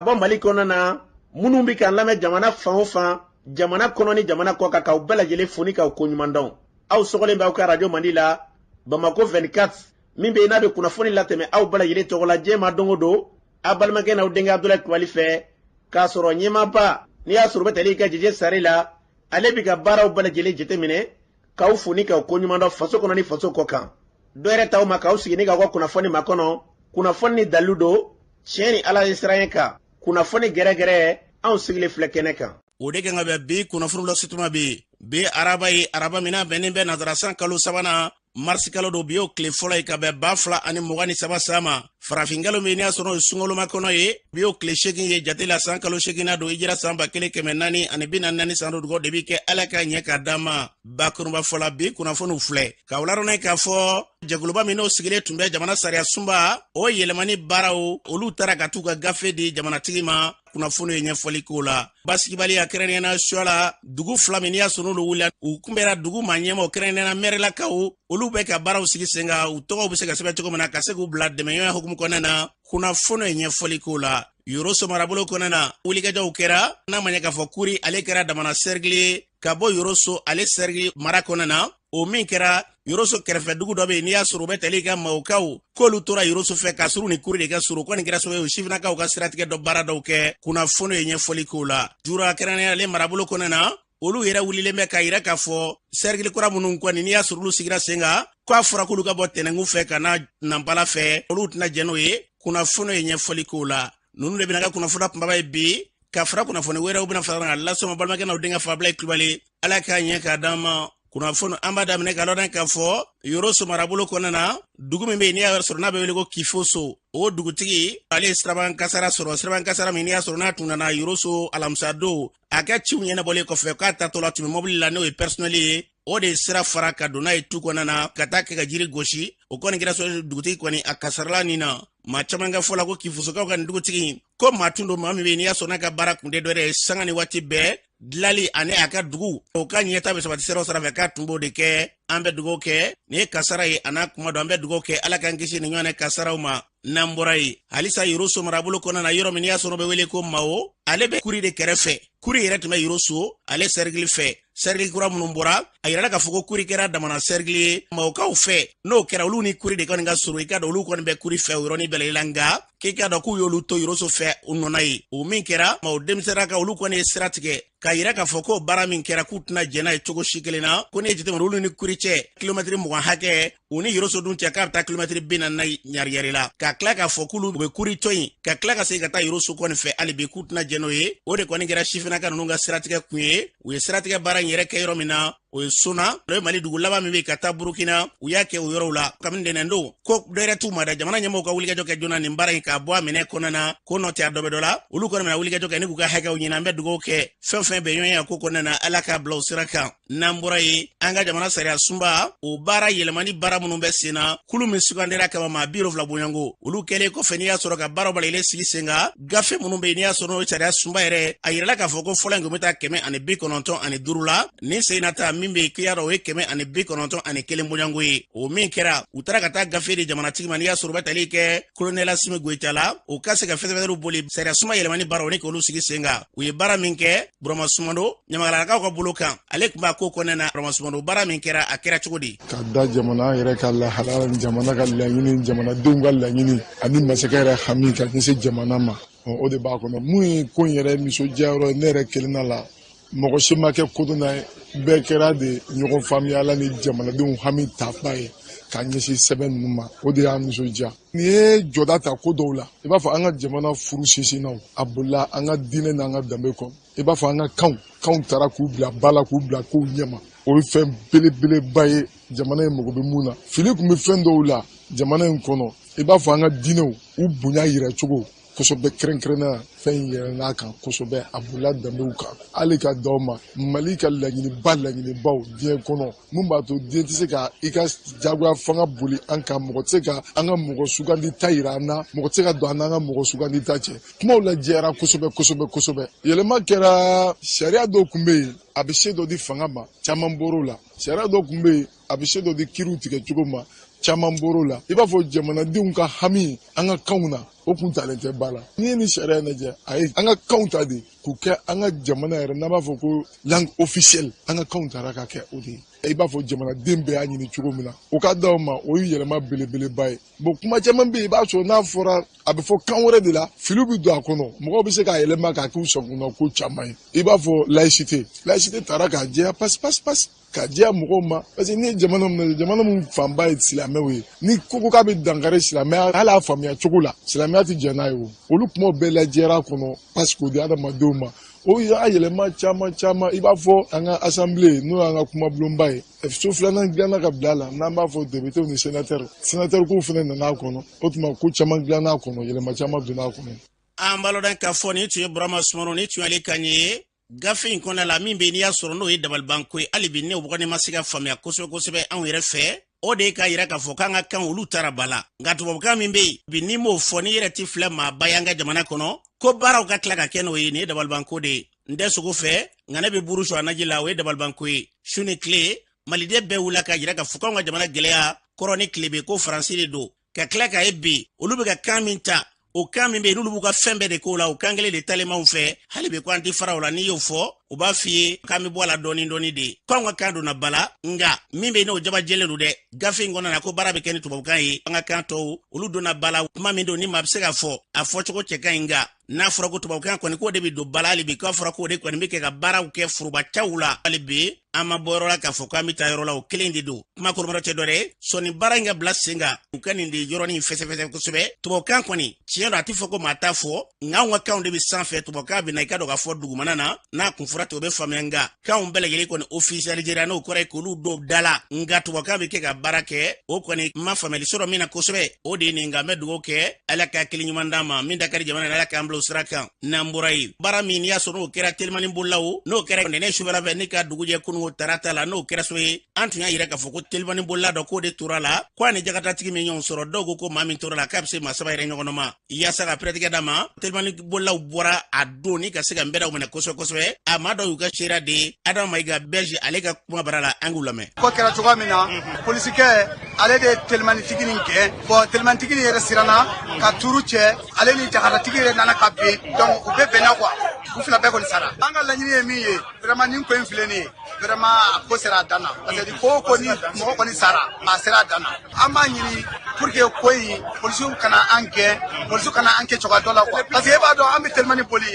Bɔ Mali kɔnɔ na, minnu bɛ k'an lamɛn jamana fan o fan, jamana kɔnɔ ni jamana kɔ kan, k'aw bɛɛ lajɛlen fo ni k'aw koɲuman dɔn. Aw sɔgɔlen bɛ aw ka radio Mandi la, Bamako 24, min bɛ yen n'a bɛ kunnafoni latɛmɛ aw bɛɛ lajɛlen tɔgɔ la diɲɛ ma don o don, aw balimakɛ n'aw denkɛ Abudulayi Kulubali fɛ, k'a sɔrɔ ɲɛmaaba n'i y'a sɔrɔ u bɛ tali kɛ Jeje Sare la, ale bɛ ka baaraw bɛɛ lajɛlen jateminɛ, k'aw fo ni k'aw koɲuman dɔn faso kɔnɔ ni faso kɔ kan. Dɔ yɛrɛ t'aw ma k'aw sigi ni k'aw ka kunnafoni makɔnɔ, kunnafoni ni dalilu don, tiɲɛ ni Ala ye siran kan, kunnafoni gɛrɛgɛrɛ, anw sigilen filɛ kɛnɛ kan. O de kan ka bɛn bi kunnafoni lasituma bi bi araba ye, araba min n'a bɛnnen bɛ nansara kalo sabanan, marisi kalo don. Bi y'o tile fɔlɔ ye ka bɛn 2023 san ma. Farafinkalo min n'i y'a sɔrɔ o ye sunkaloma kɔnɔ ye, bi y'o tile 8 ye jate la, san kalo seeginna don, hijira san 1444 san don. Dugawu de bi kɛ, Ala ka ɲɛ k'a d'an ma. Bakurunba fɔla, bi kunnafoniw filɛ ka wularonɛ k'a fɔ jɛkuluba min n'o sigilen tun bɛ jamana sariya sunba o yɛlɛmani baaraw, olu taara ka t'u ka gafe di jamanatigi ma. Kunnafoni ye ɲɛfɔli k'o la. Basigibaliya, kɛrɛnkɛrɛnnenya Suwala dugu fila min n'i y'a sɔrɔ n'olu wulila, u kunbɛra dugu maa ɲɛmaw, kɛrɛnkɛrɛnnenya mɛrɛlakaw, olu bɛ ka baaraw sigi sen kan, u tɔgɔw bɛ se ka sɛbɛn cogo min na ka se k'u bila dɛmɛɲɔgɔnya hukumu kɔnɔna na. Kunnafoni ye ɲɛfɔli k'o la. Yoroso marabolo kɔnɔna na, wulikajɔw kɛra n'a ma ɲɛ k'a fɔ Kuri ale kɛra damana sɛrigili ye ka bɔ Yoroso ale sɛrigili mara kɔnɔna na. O min kɛra Yoroso kɛrɛfɛ dugu dɔ bɛ yen n'i y'a sɔrɔ u bɛ tali kɛ Mawukaw, k'olu tora Yoroso fɛ k'a sɔrɔ u ni Kuri de ka surun. Kɔni kɛra sababu ye sifinnakaw ka siratigɛ dɔ baara dɔw kɛ. Kunnafoni ye ɲɛfɔli k'o la. Jura, kɛrɛnkɛrɛnnenya ale marabolo kɔnɔna na, olu yɛrɛ wulilen bɛ k'a yira k'a fɔ sɛrigili kura minnu kɔni n'i y'a sɔrɔ olu sigira sen kan, k'a fɔra k'olu ka bɔ Tɛnɛnkun fɛ ka na Nanpala fɛ, olu tɛna jɛn n'o ye. Kunnafoni ye ɲɛfɔli k'o la. Ninnu de bɛna ka kunnafoni kunbaba ye bi, ka fara kunnafoni wɛrɛw bɛna fara ka lasɔn balimakɛ n'aw denkɛ Fabila Kulubali. Ala k'a ɲɛ k'a d'an ma. Kunnafoni an b'a daminɛ ka lɔn k'a fɔ Yoroso marabolo kɔnɔna na, dugu min bɛ yen n'i y'a sɔrɔ n'a bɛ wele ko Kifoso, o dugutigi ale ye siraban kasara sɔrɔ. Siraban kasara min n'i y'a sɔrɔ n'a tun nana Yoroso alamisa don, a ka ciw ɲɛnabɔlen kɔfɛ, k'a taatɔ la tun bɛ mɔbili la, n'o ye personnel ye, o de ye sira fara ka don n'a ye tu kɔnɔna na ka taa kɛ ka jiri gosi. O kɔni kɛra sɔrɔ dugutigi kɔni a kasarala nin na. Maa caman ka fɔ la ko Kifosokaw ka nin dugutigi ko maa tun don, maa min bɛ yen n'i y'a sɔrɔ n'a ka baara kun tɛ dɔwɛrɛ ye, sanga ni waati bɛɛ dilali ani a ka dugu o ka ɲɛta bɛ sabati siraw sira fɛ, k'a tun b'o de kɛ. An bɛ dugawu kɛ, nin ye kasara ye a n'a kuma don. An bɛ dugawu kɛ, Ala k'an kisi nin ɲɔgɔnna kasaraw ma. N'an bɔra yen, halisa Yoroso marabolo kɔnɔna na, yɔrɔ min n'i y'a sɔrɔ bɛ wele ko Mawo, ale bɛ Kuri de kɛrɛfɛ. Kuri yɛrɛ tun bɛ Yoroso ale sɛrigili fɛ. Sɛrigili kura minnu bɔra, a yirala k'a fɔ ko Kuri kɛra damana sɛrigili ye Mawokaw fɛ. N'o kɛra, olu ni Kuri de kɔni ka surun. I k'a dɔn olu kɔni bɛ Kuri fɛ o yɔrɔnin bɛɛ la, nka k'i k'a dɔn k'u y'olu to Yoroso fɛ u nɔna ye. O min kɛra, Mawo denmisɛnninka olu kɔni ye sira tigɛ k'a yira k'a fɔ ko baara min kɛra, k'u tɛna jɛn n'a ye cogo si kelen na. Ko n'i ye jateminɛ, olu ni Kuri cɛ kilomɛtiri 20 hakɛ, u ni Yoroso dun cɛ k'a bɛ taa kilomɛtiri 40 na ɲariyari la, ka tila k'a fɔ k'olu bɛ Kuri to yen ka tila ka segin ka taa Yoroso kɔni fɛ hali bi, k'u tɛna jɛn n'o ye. O de kɔni kɛra sifinnaka ninnu ka siratigɛ kun ye. U ye siratigɛ baara in yɛrɛ kɛ yɔrɔ min na, o ye Sona, o ye Mali dugu laban min bɛ ka taa Burukina. U y'a kɛ o yɔrɔw la kabini ntɛnɛn don. Ko dɔ yɛrɛ t'u ma da, jamana ɲɛmɔgɔw ka wulikajɔ kɛ joona nin baara in k'a bɔ a minɛ kɔnɔna na, ko nɔ tɛ a dɔ bɛ dɔ la, olu kɔni bɛna wulikajɔ kɛ ni k'u ka hakɛw ɲini. An bɛ dugawu kɛ, fɛn fɛn bɛ ɲɔgɔn ye ko kɔnɔna na, Ala k'a bila o sira kan. N'an bɔra yen, an ka jamana sariya sunba o baara yɛlɛmani baara minnu bɛ sen na, kulu min sugandira kama maa 70 bɔɲɔgɔnko, olu kɛlen kɔfɛ n'i y'a sɔrɔ ka baaraw balalen sigi sen kan, gafe minnu bɛ yen n'i y'a sɔrɔ n'o ye sariya sunba yɛrɛ, a yirala k'a fɔ ko fɔlɔ in kun bɛ taa 195 la, nin sen na ta min bɛ yen k'i y'a dɔn o ye 191 bɔɲɔgɔnko ye. O min kɛra, u taara ka taa gafe di jamanatigi ma, n'i y'a sɔrɔ u bɛ tali kɛ kolonɛli Asimi Goyita la, o ka se ka fɛsɛfɛsɛliw boli sariya sunba yɛlɛmani baaraw ni k'olu sigi sen kan. U ye baara min kɛ, Burama Sumano, ɲamakalakaw ka bolo kan, ale tun b'a ko kɔnɔna na. Burama Sumano, baara min kɛra, a kɛra cogo di? Ka da jamana yɛrɛ ka lahala, jamana ka laɲini, jamanadenw ka laɲini ani masakɛ yɛrɛ hami ka ɲɛsin jamana ma, o de b'a kɔnɔ. Mun ye ko in yɛrɛ nisɔndiya yɔrɔ ye, ne yɛrɛ kelenna la, mɔgɔ si ma kɛ kodɔnna ye, bɛɛ kɛra de ɲɔgɔn faamuya la ni jamanadenw hami taba ye ka ɲɛsin sɛbɛn ninnu ma. O de y'a nisɔndiya. Nin ye jɔda ta ko dɔw la, i b'a fɔ an ka jamana furu sinsinnaw, a bolila an ka diinɛ n'an ka danbe kɔ, i b'a fɔ an ka kanw taara k'u bila ba la, k'u bila kow ɲɛma. O ye fɛn belebeleba ye jamana in mago bɛ mun na. Fili tun bɛ fɛn dɔw la jamana in kɔnɔ, i b'a fɔ an ka diinɛw u bonya yira cogo kosɛbɛ, kɛrɛnkɛrɛnnenya fɛn in yɛlɛn'a kan kosɛbɛ, a bolila danbew kan. Hali ka d'aw ma, Mali ka laɲiniba laɲinibaw diɲɛ kɔnɔ, mun b'a to diɲɛ tɛ se ka i ka jagoya fanga boli an kan, mɔgɔ tɛ se ka an ka mɔgɔ sugandi ta yira an na, mɔgɔ tɛ se ka don an n'an ka mɔgɔ sugandi ta cɛ. Kumaw lajɛyara kosɛbɛ kosɛbɛ kosɛbɛ. Yɛlɛma kɛra. Sariya dɔw tun bɛ yen, a bɛ se dɔ di fanga ma, caman bɔr'o la. Sariya dɔw tun bɛ yen, a bɛ se dɔ di kiriw tigɛ cogo ma, caman bɔr'o la. I b'a fɔ jamanadenw ka hami an ka kanw na. O kun talen tɛ ba la. N'i ye nin sariya in lajɛ, a ye an ka kanw ta de k'u kɛ an ka jamana yɛrɛ, n'an b'a fɔ ko langue officielle, an ka kanw tara ka kɛ o de ye. I b'a fɔ jamanaden bɛɛ y'a ɲini cogo min na, o ka d'aw ma, o ye yɛlɛma belebeleba ye. Bon, kuma caman bɛ yen, i b'a sɔrɔ n'a fɔra, a bɛ fɔ kan wɛrɛ de la, filiw bɛ don a kɔnɔ, mɔgɔw bɛ se k'a yɛlɛma k'a k'u sagona ko caman ye. I b'a fɔ laïcité, laïcité taara k'a jɛya pasi pasi pasi, k'a diya mɔgɔw ma, parce que n'i ye jamana min lajɛ, jamana min fanba ye silamɛw ye, ni ko ko k'a bɛ dankari silamɛya, hali a faamuya cogo la, silamɛya tɛ jɛn n'a ye. O olu kumaw bɛɛ lajɛra a kɔnɔ pasi k'o di adamadenw ma. O y'a yɛlɛma caman caman. I b'a fɔ an ka assemblée, n'o y'an ka kumabulonba ye, so filanan dilanna ka bila a la, n'an b'a fɔ député ni sénateur. Sénateur kow fana nana a kɔnɔ. O tuma ko caman dilanna a kɔnɔ, yɛlɛma caman donna a kɔnɔ. An balodɔn k'a fɔ nin tun ye Burama Sumaro, ni tun y'ale kan ye gafe in kɔnɔna la. Min bɛ n'i y'a sɔrɔ n'o ye dabalibanko ye, hali bi ne o ma se ka faamuya kosɛbɛ kosɛbɛ anw yɛrɛ fɛ, o de ye k'a yira k'a fɔ k'an ka kan olu taara ba la. Nka tubabukan min bɛ yen bi, n'i m'o fɔ, n'i yɛrɛ ti filɛ maaba ye an ka jamana kɔnɔ, ko baaraw ka tila ka kɛ n'o ye, nin ye dabalibanko de ye. N tɛ sogo fɛ, nka ne bɛ buru su a naji la. O ye dabalibanko ye. Su ni tile, maliden bɛɛ wulila k'a yira k'a fɔ k'anw ka jamana gɛlɛya kɔrɔ ni tilebe, ko Faransi de don. Ka tila k'a ye bi, olu bɛ ka kan min ta, o kan min bɛ yen n'olu b'u ka fɛn bɛɛ de k'o la, o kan kelen de talenmanw fɛ. Hali bi ko an tɛ fara o la. N'i y'o fɔ, u b'a f'i ye k'an bɛ bɔ a la dɔɔni dɔɔni de, ko anw ka kan donna ba la. Nka min bɛ yen, n'o jaba jɛlen don dɛ, gafe in kɔnɔna na, ko baara bɛ kɛ ni tubabukan ye, an ka kan tɔw olu donna ba la. Kuma min don ni maa bɛ se k'a fɔ, a fɔcogo cɛ ka ɲi, nka n'a fɔra ko tubabukan kɔni, k'o de bɛ don ba la, hali bi k'a fɔra k'o de kɔni bɛ kɛ ka baaraw kɛ forobacaw la, hali bi an ma bɔ yɔrɔ la k'a fɔ k'an bɛ taa yɔrɔ la, o kelen de don. Kuma kɔrɔmɔrɔ tɛ dɔ dɛ. Sɔnni baara in ka bila sen kan, u ka nin de yɔrɔnin fɛsɛfɛsɛ kosɛbɛ. Tubabukan kɔni, tiɲɛ don, a tɛ fɔ ko maa t'a fɔ, nka anw ka kanw de bɛ sanfɛ, tubabukan bɛ na. I ka dɔn k'a fɔ dugumana na, n'a kun fɔra ten, o bɛ faamuya. Nka kanw bɛɛ lajɛlen kɔni officialisera, n'o kɔrɔ ye k'olu don da la, nka tubabukan bɛ kɛ ka baara kɛ, o kɔni ma faamuyali sɔrɔ min na kosɛbɛ, o de ye nin. Nka n bɛ dugawu kɛ, Ala ka hakili ɲuman d'an ma min da ka di jamana na, Ala k'an bila o sira kan. N'an bɔra yen, baara min n'i y'a sɔrɔ n'o kɛra telimani bolilaw, n'o kɛra ntɛnɛn sufɛla fɛ ni ka dugu jɛ kununko tarata la, n'o kɛra so ye, an tun y'a yira k'a fɔ ko telimani bolila dɔ k'o de tora la, ko a ni jakatatigi min ɲɔgɔn sɔrɔ. Dɔw ko ko maa min tora la, k'a bɛ se maa saba yɛrɛ ɲɔgɔn ma. Yaasa ka pɛrɛtigɛ d'a ma, telimani bolilaw bɔra a don ni ka se ka nbɛdaw minɛ kosɛbɛ kosɛbɛ. A maa dɔw y'u ka seereya di Adama Mayiga Bɛji ale ka kuma bara la, an k'u lamɛn. Ko kɛra cogoya min na, polisikɛ ale de ye telimanitigi nin gɛn. Bɔn, telimanitigi nin yɛrɛ siranna ka turu cɛ, ale ni jakaratigi yɛrɛ nana ka bin. Donc u bɛɛ bɛnna quoi, u fila bɛɛ kɔni sara. An ka laɲini ye min ye, vraiment, nin ko in filɛ nin ye, vraiment, a ko sera a dan na, parce que ko o ko ni mɔgɔ kɔni sara, a sera a dan na. An b'a ɲini pour que ko in, polisiw kana an gɛn, polisiw kana an kɛ cogoya dɔ la quoi, parce que e b'a dɔn, an bɛ telimani boli,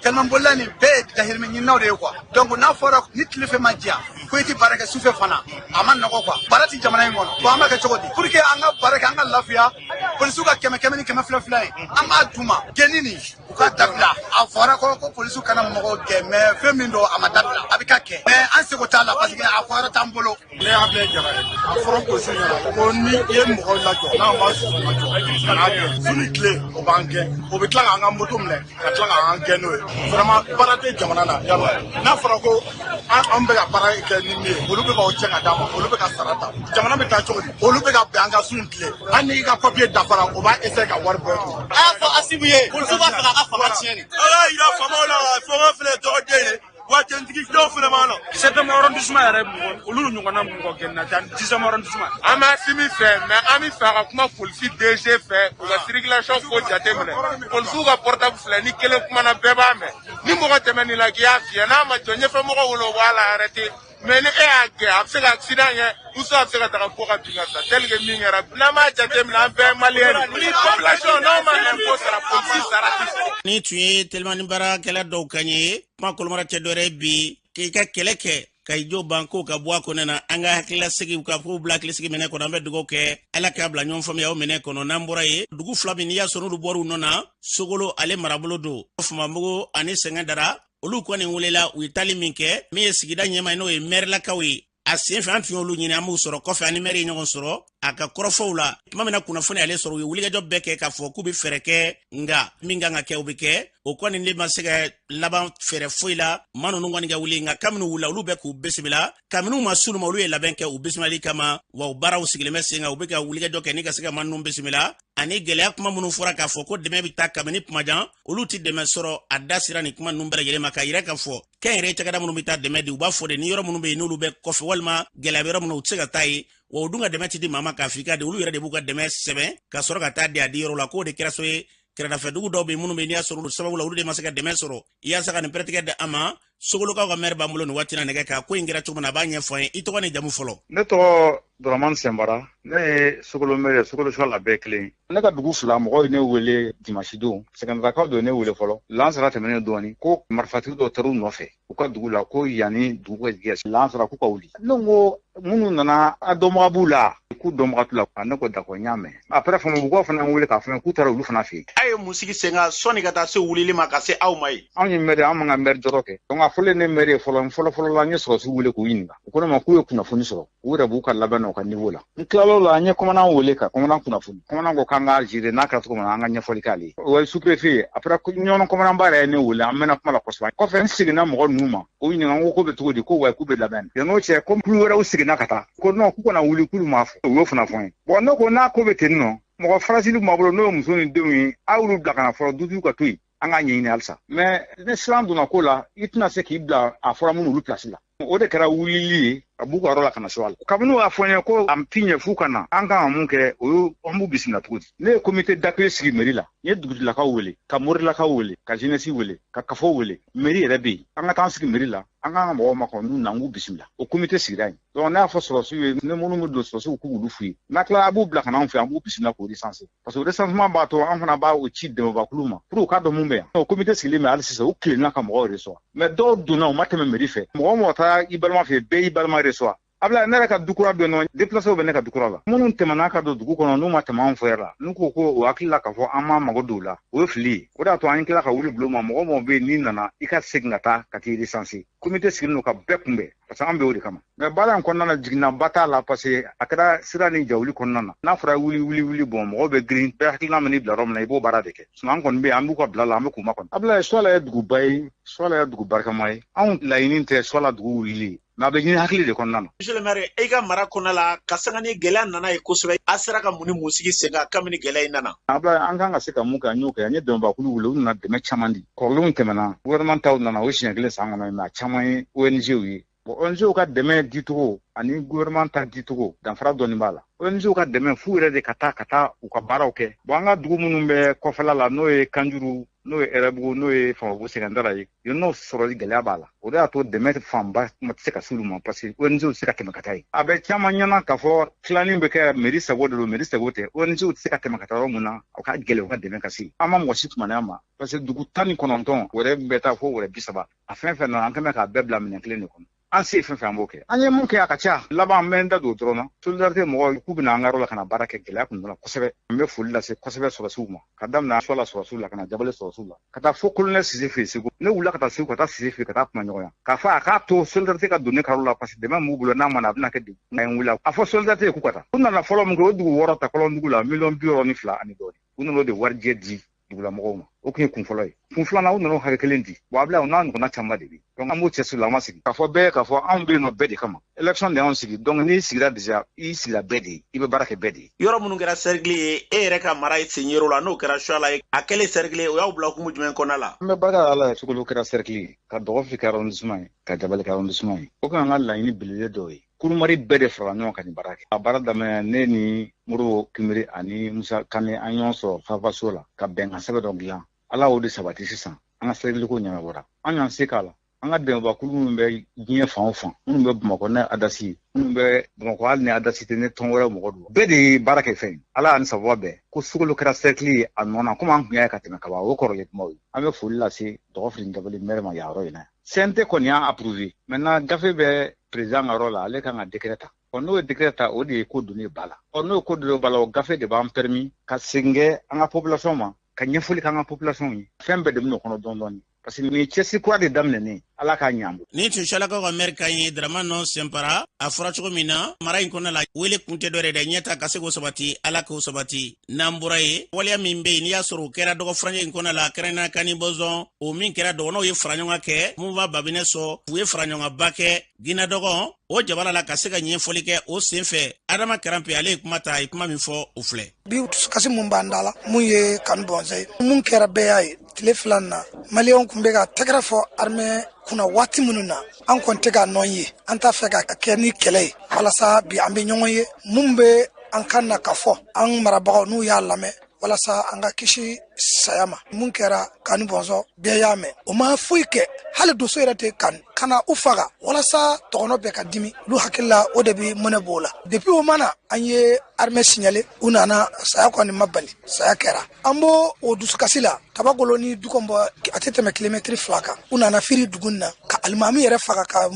telimani bolila nin bɛɛ ye dahirimɛ ɲininaw de ye quoi. Donc n'a fɔra ni tile fɛ ma diya, ko i ti baara kɛ sufɛ fana, a ma nɔgɔ quoi. Baara ti jamana in kɔnɔ. Bon, an b'a kɛ cogo di pour que an ka baara kɛ, an ka lafiya? Polisiw ka kɛmɛ kɛmɛ ni kɛmɛ fila fila ye, an b'a d'u ma. Gɛnni nin, u ka dabila. A fɔra ko polisiw kana mɔgɔw gɛn, mais fɛn min don, a ma dabila, a bɛ ka kɛ, mais an seko t'a la, parce que a fɔ yɔrɔ t'an bolo. Ne y'a bɛɛ jara ye. A fɔra polisiw ɲɛna ko ni i ye mɔgɔ lajɔ, n'an b'a su lajɔ ka n'a gɛn su ni tile, o b'an gɛn, o bɛ tila k'an ka moto minɛ ka tila k'an gɛn n'o ye. Vraiment, baara tɛ jamana na yala. N'a fɔra ko an bɛ ka baara kɛ ni min ye, olu bɛ k'o cɛ ka d'a ma, olu bɛ ka sara ta, jamana bɛ taa cogo di? Olu bɛ ka bɛn an ka su ni tile, hali n'i ka papiye dafara, o b'a essayer ka wari bɔ i kun. A y'a fɔ Asimu ye, polisiw b'a fɛ k'a ka fanga tiɲɛ de. Ala y'a yira faamaw la k'a fɔ k'an filɛ tɔgɔden ye wa, tentigi dɔw fana b'an na. Septième arrondissement yɛrɛ, mɔgɔ olu ɲɔgɔnna mɔgɔ gɛnna tan, 10e arrondissement. An b'a Simi fɛ, mais an bɛ fɛ a ka kuma polisi DG fɛ, u ka circulation ko jateminɛ. Polisiw ka portable filɛ, ni kelen kumana, bɛɛ b'a mɛn. Ni mɔgɔ tɛmɛ la k'i y'a fiyɛ, n'a ma jɔ, ɲɛfɛ mɔgɔw wele, o b'a la arrêté. Mais ni e y'a gɛn, a bɛ se ka accident kɛ ou soit a bɛ se ka taga bɔ ka bin ka sa, tel que min kɛra. N'an m'a jateminɛ, an bɛɛ ye maliyɛn de ye. Ni population n'aw ma impôt sara, polisi sara tɛ sɔrɔ. Ni tun ye telimani baarakɛla dɔw kan ye. Kuma kolomara tɛ dɔwɛrɛ ye bi, k'i ka kɛlɛ kɛ ka i jo ban ko ka bɔ a kɔnɔ na. An ka hakililasigi ka kow bila hakilisigi minɛ kɔnɔ. An bɛ dugawu kɛ, Ala k'a bila ɲɔgɔn faamuya o minɛ kɔnɔ. N'an bɔra ye, dugu fila min n'i y'a sɔrɔ n'olu bɔr'u nɔ na, Sogolo ale marabolo don, Fumamugu ani Sɛngɛ Dara, olu kɔni welela. U ye tali min kɛ, min ye sigida ɲɛma ye, n'o ye mɛrilakaw ye, a sen fɛ an tun y'olu ɲini, an b'u sɔrɔ kɔfɛ. Ani mɛri ye ɲɔgɔn sɔrɔ a ka kɔrɔfɔw la tuma min na, kunnafoni ale sɔrɔ, u ye wulikajɔ bɛɛ kɛ k'a fɔ k'u bɛ fɛɛrɛ kɛ, nka min kan ka kɛ, o bɛ kɛ. O kɔni ne ma se ka laban fɛɛrɛ foyi la. Maa ninnu kɔni ka wuli, nka kabini wulila, olu bɛ k'u bisimila. Kabini u ma s'olu ma, olu ye labɛn kɛ u bisimilali kama, wa u baaraw sigilen bɛ sen kan, u bɛ ka wulikajɔ kɛ ni ka se ka maa ninnu bisimila. Ani gɛlɛya kuma minnu fɔra k'a fɔ ko dɛmɛ bɛ taa kabini kumajan, olu ti dɛmɛ sɔrɔ, a da sira nin kuma ninnu bɛɛ lajɛlen ma, k'a yira k'a fɔ kɛnyɛrɛye cakɛda minnu bɛ taa dɛmɛ di, u b'a fɔ de ni yɔrɔ minnu bɛ yen, n'olu bɛ kɔfɛ walima gɛlɛya bɛ yɔrɔ minnu na, u tɛ se ka taa yen. Wa u dun ka dɛmɛ ti di maa ma k'a f'i ka di, olu yɛrɛ de b'u ka dɛmɛ sɛbɛn ka sɔrɔ ka taa di a di yɔrɔ la. K'o de kɛra so ye. Kɛrɛdafɛdugu dɔw bɛ minnu bɛ n'i y'a sɔrɔ olu sababu la, olu de ma se ka dɛmɛ sɔrɔ yaasa ka nin pɛrɛtigɛ di an ma. Sogolokaw ka mɛri b'an bolo nin waati na nɛgɛ kan. Ko in kɛra cogo min na, a b'a ɲɛfɔ an ye. I tɔgɔ ni jamu fɔlɔ? Ne tɔgɔ Dɔrɔmani Sɛnbara, ne ye Sogolo mɛri ye, Sogolo Suwala bɛɛ kelen. Ne ka dugu fila mɔgɔw ye ne wele dimanche don. Sɛgɛndarakaw don ne wele fɔlɔ. Lansara tɛmɛnen dɔɔni ko marifatigi dɔ taar'u nɔfɛ u ka dugu la, ko yanni dugu ka jigin lansara k'u ka wuli. Ne ko minnu nana, a dɔnbaga b'u la? K'u dɔnbaga t'u la. Ne ko d'accord, n y'a mɛn. Après, Famabugukaw fana wele k'a fɔ k'u taara olu fana fɛ yen. A ye mun sigi sen kan sɔnni ka taa se wulili ma ka se aw ma yen? Anw ye mɛri, an man ka mɛri jɔrɔ kɛ. Donc a fɔlen ne mɛri ye fɔlɔ, fɔlɔ fɔlɔ la, n ye sɔrɔsiw wele k'u ɲininka. U ko ne ma k'u ye kunnafoni sɔrɔ, u yɛrɛ b'u ka labɛn na u ka niveau la. N tilal'o la, n ye commandant wele ka commandant kunnafoni. Commandant ko k'an ka gérer, n'a kɛra cogo min na, an ka ɲɛfɔli k'ale ye. O ye sous-préfet ye. Après, ɲɔnɔ commandant ba yɛrɛ ye ne wele, an mɛnna kuma la kosɛbɛ. Kɔfɛ, n seginna mɔgɔ ninnu ma k'u ɲininka, n ko ko bɛ cogo di? Ko wa k'u bɛ labɛn. Yan'o cɛ, ko kulu wɛrɛw seginna ka taa, ko non, k'u kana wuli, k'olu m'a fɔ. U y'o fana fɔ n ye. Bon, ne ko n'a ko bɛ ten nɔ, mɔgɔ fragile b'a bolo, n'o ye muso ni denw ye, a y'olu bila ka na fɔlɔ, dutigiw ka to yen, an k'a ɲɛɲini halisa. Mais ni siran donna ko la, i tɛna se k'i bila a fɔra minnu olu place la. O de kɛra wulili ye ka b'u ka yɔrɔ la ka na so la. Kabini u y'a fɔ n ye ko a ti ɲɛ f'u ka na, an kan ka mun kɛ? O ye an b'u bisimila cogo di? Ne ye comité d'accueil sigi mairie la. N ye dugutigilakaw wele, ka morilakaw wele, ka jeunesse wele, ka kafo wele. Mairie yɛrɛ bɛ yen, an ka taa an sigi mairie la, an k'an ka mɔgɔw makɔnɔ, n'u na, an k'u bisimila. O comité sigira yen. Donc ne y'a fɔ sɔrɔsiw ye, ni minnu bɛ don, sɔrɔsiw k'u f'u ye, n'a tilala, a b'u bila ka na anw fɛ, an b'u bisimila k'o recenser, parce que recensement b'a to an fana b'a o ci dɛmɛbakulu ma pour u k'a dɔn mun bɛ yan. O comité sigilen bɛ hali sisan, u tilenna ka mɔgɔw recevoir. Mais dɔw donna, u ma tɛmɛ mairie fɛ. Mɔgɔ o mɔgɔ taara i balima fɛ, bɛɛ y'i balima recevoir. Abila, ne yɛrɛ ka dukura bɛ yen nɔ, déplacé bɛ ne ka dukura la. Minnu tɛmɛna ka don dugu kɔnɔ, n'u ma tɛmɛ anw fɛ la, n'u ko ko o hakili la k'a fɔ an m'an mago don o la, o ye fili ye. O de y'a to an tila ka wuli bulon ma. Mɔgɔ mɔgɔ bɛ yen n'i nana, i ka segin ka taa ka t'i recenser. Comité sigilen don ka bɛɛ kunbɛn, parce que an bɛ o de kama. Mais baara in kɔnɔna na, jiginnaba t'a la, parce que a kɛra sira ni jawuli kɔnɔna na. N'a fɔra wuli wuli wuli, bɔn, mɔgɔw bɛ girin, bɛɛ hakilina mana bila yɔrɔ min na, i b'o baara de kɛ. Sinon an kɔni bɛ yen, an b'u ka bila la, an bɛ k'u makɔnɔ. Abila, Suwala ye duguba ye, Suwala ye dugu barikama ye. Anw laɲini tɛ Suwala dugu wulili ye, mais a bɛ ɲini hakili de kɔnɔna na. Monsieur le maire, e ka mara kɔnɔna la, ka sanga ni gɛlɛya nana ye kosɛbɛ, a sera ka mun ni mun sigi sen kan kabini gɛlɛya in nana? Abila, an kan ka se ka mun kɛ, an y'o kɛ. An ye dɛmɛbakulu wele, u nana dɛmɛ caman di. Kɔrɔlenw tɛmɛna, gouvernement taw nana, o siɲɛ kelen san kɔnɔ, mais a caman ye ONG ye. Bon, ONG ka dɛmɛ dicogo ani gouvernement ta dicogo, danfara dɔɔni b'a la. ONG ka dɛmɛ, f'u yɛrɛ de ka taa u ka baaraw kɛ. Bon, an ka dugu minnu bɛ kɔfɛla la, n'o ye Kanjuru, n'o ye Ɛrɛbugu, n'o ye Famabugu, Sɛgɛndara ye yen n'o sɔrɔli gɛlɛya b'a la. O de y'a to dɛmɛ fanba tɛ se ka s'olu ma, parce que ONG tɛ se ka tɛmɛ ka taa yen. A bɛ caman ɲɛna k'a fɔ tilani bɛ kɛ mairie sago de don. Mairie sago tɛ. ONG tɛ se ka tɛmɛ ka taa yɔrɔ min na, o ka gɛlɛn u ka dɛmɛ ka se. An ma mɔgɔ si kumaniya ma, parce que dugu 19 wɛrɛ bɛ taa fo wɛrɛ 30, a fɛn fɛn nana, an kɛn bɛ k'a bɛɛ bila minɛn kelen de kɔnɔ. An se fɛn fɛn, an b'o kɛ. An ye mun kɛ, a ka ca laban, n bɛ n da don o dɔrɔn na. Solidarité mɔgɔw k'u bɛna an ka yɔrɔ la ka na baara kɛ, gɛlɛya kun donna kosɛbɛ. N bɛ foli lase kosɛbɛ sɔrɔsiw ma, ka daminɛ Suwala sɔrɔsiw la ka na Jabale sɔrɔsiw la, ka taa fo colonel Sise fɛ yen Segu. Ne wulila ka taa Segu, ka taa Sise fɛ yen, ka taa kuma ɲɔgɔnya k'a fɔ a k'a to solidarité ka don ne ka yɔrɔ la, parce que dɛmɛ b'u bolo, n'a ma na, a bɛna kɛ degun. Nka n wulila a fɔ solidarité ye k'u ka taa. U nana fɔlɔ min kɛ, o dugu wɔɔrɔ ta kɔlɔndugu la, miliyɔn 62 ani dɔɔni, u nana o de warijɛ di dugulamɔgɔw ma. O tun ye kun fɔlɔ ye. Kun filanan, u nana o hakɛ kelen di. Bon, a bila o n'a ɲɔgɔnna caman de bɛ. Donc an b'o cɛsiri la, an ma sigi k'a fɔ bɛɛ k'a fɔ anw bɛ yen nɔ bɛɛ de kama. Élection de y'anw sigi. Donc n'i sigira déjà, i sigira bɛɛ de ye, i bɛ baara kɛ bɛɛ de ye. Yɔrɔ minnu kɛra cercle ye, e yɛrɛ ka mara ye sen yer'o la, n'o kɛra Suwala ye, a kɛlen cercle ye, o y'aw bila hukumu jumɛn kɔnɔna la? An bɛ barika da Ala ye, Sogolo kɛra cercle ye, ka Dɔgɔfi kɛ arrondissement ye, ka Jabali kɛ arrondissement ye. O kan ka laɲini belebele dɔw ye. Kurumari bɛɛ de farala ɲɔgɔn kan nin baara kɛ. A baara daminɛ, ne ni Modibo Kinbiri ani Musa Kane, an ɲɔgɔn sɔrɔ Fafaso la ka bɛnkan sɛbɛn dɔ dilan. Ala y'o de sabati sisan, an ka cercle ko ɲɛnabɔra. An y'an se k'a la. An ka dɛmɛbakulu minnu bɛ diɲɛ fan o fan, minnu bɛ Bamakɔ ne ADAS ye, minnu bɛ Bamakɔ hali ni ADAS tɛ, ne tɔn wɛrɛ mɔgɔ don, bɛɛ de ye baara kɛ fɛn ye. Ala y'an sababa bɛn ko Sogolo kɛra cercle ye a nɔ na, komi an tun y'a ye ka tɛmɛ kaban, o kɔrɔlen kumaw ye. An bɛ foli lase Dɔgɔfili Jabali maire ma yan yɔrɔ in na. CNT kɔni y'a approuvé. Maintenant, gafe bɛ président ka yɔrɔ la, ale kan ka décret ta. Ɔ, n'o ye décret ta, o de ye ko donnen ba la. Ɔ, n'o ye ko donnen ba la, o gafe de b'an permis ka segin kɛ an ka population ma, ka ɲɛfɔli k'an ka population ye. Fɛn bɛɛ de bɛ n'o kɔnɔ dɔɔni dɔɔni, parce que nin ye cɛsiri kura de daminɛnen, Ala k'a ɲɛ an bolo. Ni tun Suwalakaw ka mɛri kan ye, Darama nɔ Senpara. A fɔra cogo min na, mara in kɔnɔna la, wele kun tɛ dɔwɛrɛ dɛ, ɲɛta ka se k'o sabati, Ala k'o sabati. N'an bɔra ye, waleya min be yen, n'i y'a sɔrɔ o kɛra dɔgɔ furancɛ in kɔnɔna la, kɛrɛnkɛrɛnnenya kan ni bɔnsɔn, o min kɛra dɔgɔnɔw ye fara ɲɔgɔn kɛ mouvement Babinɛ sɔ, u ye fara ɲɔgɔnba kɛ Gina dɔgɔ o jabala la ka se ka ɲɛfɔli kɛ. O sen fɛ, Adama Karanpe, ale ye kuma ta. A ye kuma min fɔ, o filɛ. Bi dusukasi mun b'an da la, mun ye kanu bɔnsɛ ye, mun kɛra, bɛɛ y'a ye tile 2 na, maliyɛnw kun bɛ ka tɛgɛrɛ fɔ armée kunna waati minnu na, an kɔni tɛ ka nɔ ye. An t'a fɛ ka kɛ ni kɛlɛ ye, walasa bi an bɛ ɲɔgɔn ye. Mun bɛ an kan na ka fɔ an marabagaw, n'u y'a lamɛn. Walasa an ka kisi saya ma. Mun kɛra Kani Bɔnsɔn, bɛɛ y'a mɛn. O ma foyi kɛ, hali donso yɛrɛ tɛ kan ka na u faga walasa tɔgɔnɔ bɛɛ ka dimi. Olu hakili la, o de bɛ mɔnɛ b'o la. Depuis o mana, an ye armée signalé, u nana. Saya kɔni ma bali, saya kɛra. An b'o o dusukasi la. Tabakolo ni Dukɔnbɔ, a tɛ tɛmɛ kilomɛtiri 2 kan. U nana firi dugu na ka alimami yɛrɛ faga, ka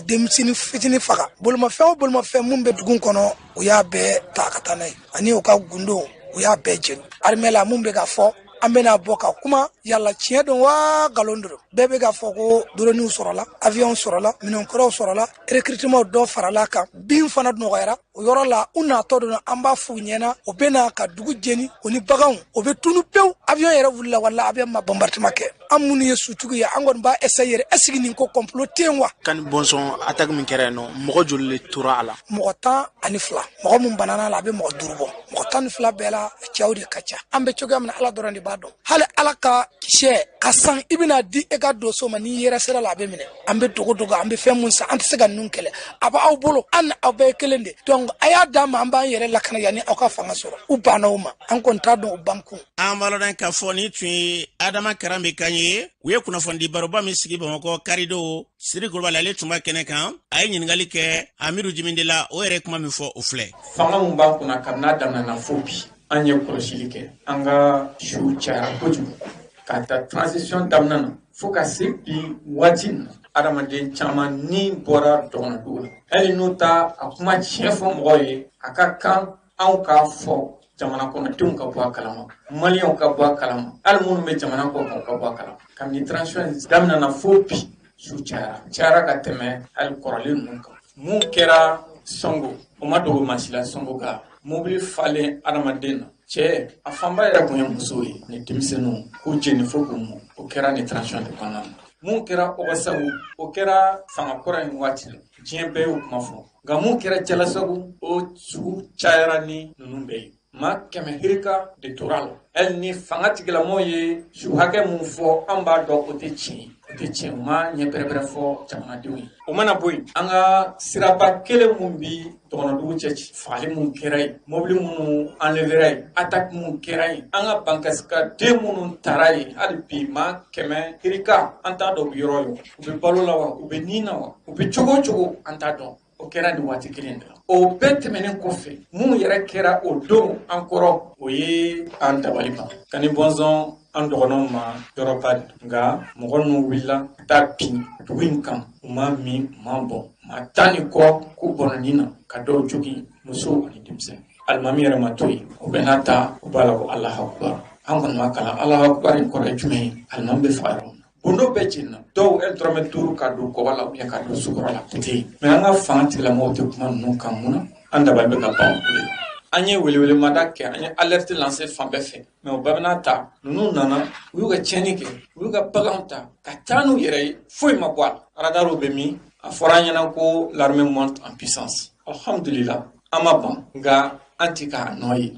denmisɛnnin fitinin faga. Bolomafɛn o bolomafɛn mun bɛ dugu kɔnɔ, u y'a bɛɛ ta ka taa n'a ye, ani u ka gundo, u y'a bɛɛ jeni. Armée la, mun bɛ ka fɔ, an bɛna bɔ ka kuma yala tiɲɛ don wa nkalon don. Bɛɛ bɛ ka fɔ ko droniw sɔrɔla, avion sɔrɔla, minɛnkɔrɔw sɔrɔla, recrutement dɔ farala kan, bin fana nɔgɔyara. O yɔrɔ la, u natɔ don, an b'a f'u ɲɛna, o bɛna ka dugu jeni, o ni baganw, o bɛ tunu pewu. Avion yɛrɛ wulila wala avion ma bombardement kɛ. An minnu ye sutigiw ye, an kɔni b'a essayer yɛrɛ, est ce que nin ko complot tɛ yen wa? Kani Bɔnsɔn, attaque min kɛra yen nɔ, mɔgɔ joli de tora a la? Mɔgɔ 12. Mɔgɔ mun banana la, a bɛ mɔgɔ 5 bɔ. Mɔgɔ 12 bɛɛ la, cɛw de ka ca. An bɛ cogoya min na, Ala dɔrɔn de b'a dɔn. Hali Ala ka sɛ ka san, i bɛna di e ka donso ma, n'i yɛrɛ sira la, a bɛ minɛ. An bɛ dogo dogo, an bɛ fɛn mun san, an tɛ se ka ninnu kɛlɛ. A b'aw bolo, an ni aw bɛɛ ye kelen de. Donc a y'a d'an ma, an b'an yɛrɛ lakana yanni aw ka fanga sɔrɔ. U banna o ma, an kɔni t'a dɔn o bankun. An b'a lɔn k'a fɔ nin tun ye Adama Karanbe kan ye. U ye kunnafonidi baroba min sigi Bamakɔ karidon, Siri Kulubali, ale tun b'a kɛnɛ kan. A ye ɲininkali kɛ Amidu Jiminde la. O yɛrɛ kuma min fɔ, o filɛ. Fanga mun b'an kunna kabini a daminɛna fo bi, an ye kɔlɔsili kɛ, an ka su cayara kojugu. Ka ta transition daminɛ na fo ka se bi waati na, adamaden caman ni bɔra dɔgɔnɔdugu la. Hali n'u ta a kuma tiɲɛ fɔ mɔgɔw ye, a ka kan anw k'a fɔ jamana kɔnɔdenw ka bɔ a kalama, maliyɛnw ka bɔ a kalama, hali minnu bɛ jamana kɔ kan, u ka bɔ a kalama. Kabini transition daminɛna fo bi, su cayara, cayara ka tɛmɛ hali kɔrɔlen ninnu kan. Mun kɛra Sɔngo, o ma dogo maa si la. Sɔngo ka mobili falen adamaden na, cɛ a fanba yɛrɛ tun ye musow ye ni denmisɛnninw, k'u jeni fo k'u mɔ. O kɛra ni transition de kɔnɔna na. Mun kɛra Ɔgɔsagu, o kɛra fanga kɔrɔ in waati la, diɲɛ bɛɛ y'o kuma fɔ. Nka mun kɛra Jalasagu, o sugu cayara ni ninnu bɛɛ ye. Maa 100 hirika de tora a la. Hali ni fanga tigilamɔgɔw ye su hakɛ mun fɔ, an b'a dɔn o tɛ tiɲɛ ye, o tɛ tiɲɛ. U ma ɲɛ pɛrɛpɛrɛ fɔ jamanadenw ye. O mana bɔ yen, an ka siraba kelen mun bi dɔgɔnɔdugu cɛ ci, fagali mun kɛra yen, mobili minnu enlevera yen, attaque mun kɛra yen, an ka bankasikaden minnu taara yen, hali bi maa 100 hirika, an t'a dɔn u bɛ yɔrɔ o yɔrɔ, u bɛ balo la wa, u bɛ nin na wa, u bɛ cogo o cogo, an t'a dɔn. O kɛra nin waati kelen de la. O bɛɛ tɛmɛnen kɔfɛ, mun yɛrɛ kɛra o don an kɔrɔ, o ye an dabali ban. Kani Bɔnsɔn, an dɔgɔnɔw ma yɔrɔba de, nka mɔgɔ ninnu wulila ka taa bin dugu in kan. U ma min, u ma bɔn, maa 10 ni kɔ k'u bɔnɔni na, ka dɔw jogin, musow ani denmisɛnnin. Alimami yɛrɛ ma to yen. O bɛɛ n'a ta, u b'a la ko Alahu akubar. An kɔni ma kalan Alahu akubar in kɔrɔ ye jumɛn ye. Alimami bɛ faga yɔrɔ min na, gundo bɛɛ jenina, dɔw e dɔrɔmɛ 5 ka don kɔgɔ la ou bien ka don sukɔrɔ la, o tɛ yen. Mais an ka fanga tigilamɔgɔw tɛ kuma ninnu kan. Mun na? An dabali bɛ ka ban o de la. An ye welewelemada kɛ, an ye alerte lancer fan bɛɛ fɛ, mais o bɛɛ bɛna ta, ninnu nana, u y'u ka tiɲɛni kɛ, u y'u ka baganw ta ka taa n'u yɛrɛ ye, foyi ma bɔ a la. Radarw bɛ min? A fɔra an ɲɛna ko l'armée monte en puissance. Alhamdulillah, an ma ban, nka an ti k'a nɔ ye.